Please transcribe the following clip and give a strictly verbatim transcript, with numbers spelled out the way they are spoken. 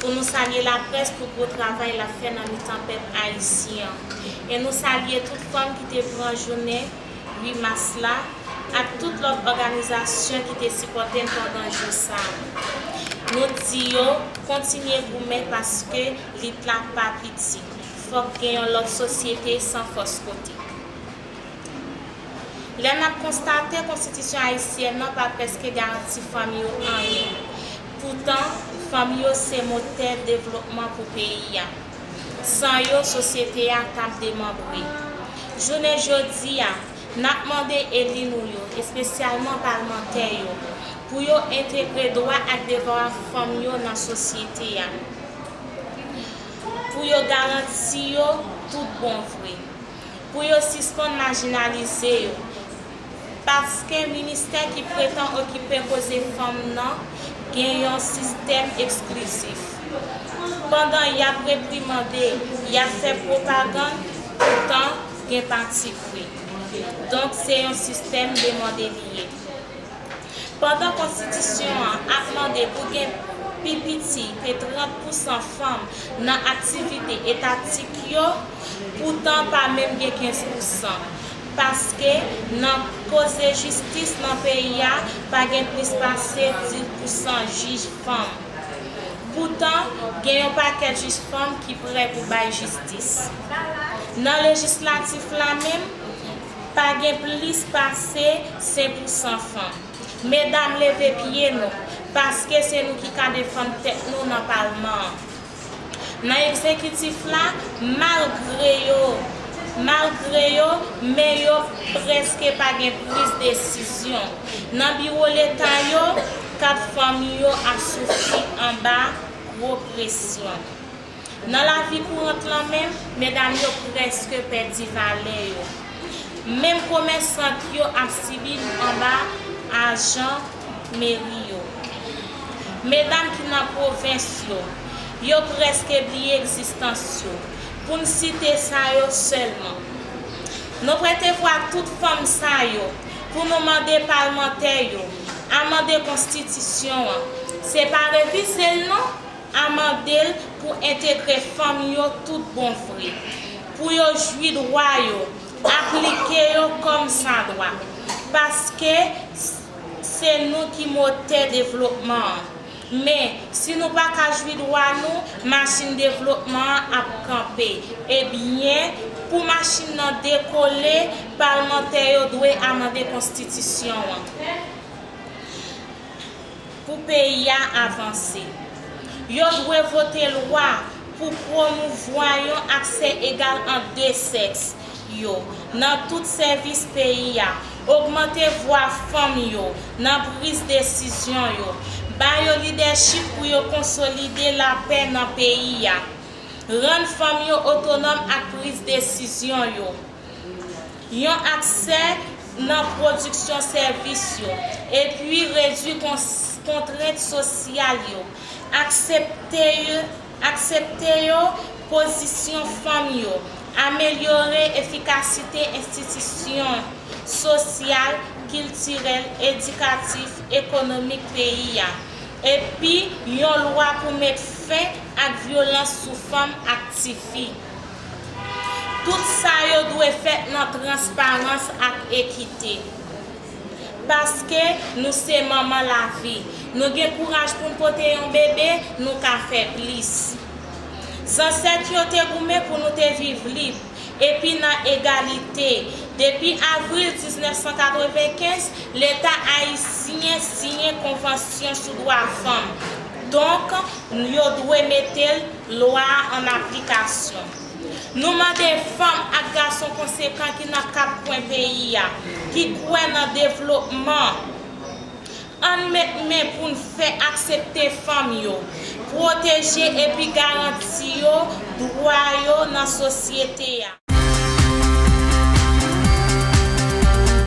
Pou nou salye laprès pou gwo travay l ap fè nan mitan pèp ayisyen an. E nou salye tout fanm ki te pran jounen uit mas la, ak tout lòt òganizasyon ki te sipòte n pandan jou sa a. Nou di yo, kontinye goumen paske lit la pa piti. Fòk gen yon lòt sosyete san fòs kote. Lè n ap konstate konstitisyon ayisyèn nan pa prèske garanti fanm yo anyen. Poutan, fanm yo se motè devlopman pou peyi a. San yo, sosyete a t ap demanbre. Jounen jodi a, n ap mande eli nou yo, espesyalman palmantè yo, pou yo entegre dwa ak devwa fanm yo nan sosyete a, pou yo garanti yo tout bon vre, pou yo sispann majinalize yo, paske ministè ki pretan okipe koze fanm nan gen yon sistèm eksklizif. Pandan y ap reprimande, y ap fè pwopagann, poutan gen pati pri. Donk, se yon sistèm demande li ye. Pandan konstitisyon an ap mande pou gen pi piti ke trant pousan fanm nan aktivite etatik yo, poutan pa menm gen kenz pousan, paske nan koze jistis nan peyi a, pa gen plis pase dis pousan jij fanm. Poutan, gen yon pakèt jij fanm ki prè pou bay jistis. Nan lejislatif la menm, pa gen plis pase senk pousan fanm. Medam, leve pye nou, paske se nou ki ka defann tèt nou nan palman an. Nan egzekitif la, malgre yo, malgre yo, men yo prèske pa gen priz desizyon. Nan biwo leta yo, kat fanm yo ap soufri anba gwo presyon. Nan lavi kourant lan menm, medam yo prèske pèdi valè yo. Menm komèsant yo ap sibi anba ajan meri yo. Medam ki nan pwovens yo, yo prèske bliye egzistans yo, pou n site sa yo sèlman. Nou prete vwa tout fanm sa yo pou nou mande palmantè yo amande konstitisyon an. Se pa revize l non, amande l pou entegre fanm yo tout bon vre, pou yo jwi dwa yo, aplike yo kòm sa dwa, paske se nou ki motè devlopman an. Men, si nou pa ka jwi dwa nou, machin devlopman an ap kanpe. Ebyen, pou machin nan dekole, palmantè yo dwe amande konstitisyon an pou peyi a avanse. Yo dwe vote lwa pou pwomouvwa yon aksè egal ant de sèks yo nan tout sèvis peyi a, ogmante vwa fanm yo nan priz desizyon yo, ba yo lidèchip pou yo konsolide lapè nan peyi a, rann fanm yo otonòm ak priz desizyon yo, yon aksè nan pwodiksyon sèvis yo, epi redui kons-, kontrent sosyal yo, aksepte yo, aksepte yo pozisyon fanm yo, amelyore efikasite enstitisyon sosyal, kiltirèl, edikatif, ekonomik peyi a, epi yon lwa pou met fen ak vyolans sou fanm ak tifi. Tout sa yo dwe fèt nan transparans ak ekite. Paske nou se manman lavi. Nou gen kouraj pou n pote yon bebe, nou ka fè plis. Zansèt yo te goumen pou nou te viv lib, epi nan egalite. Depi avril diznèf san katrevenkenz, Leta ayisyen siyen konvansyon sou dwa fanm. Donk, yo dwe mete lwa a an aplikasyon. Nou mande fanm ak gason konsekan ki nan kat kwen peyi a, ki kwè nan devlopman, ann met men pou n fè aksepte fanm yo, pwoteje epi garanti yo dwa yo nan sosyete a.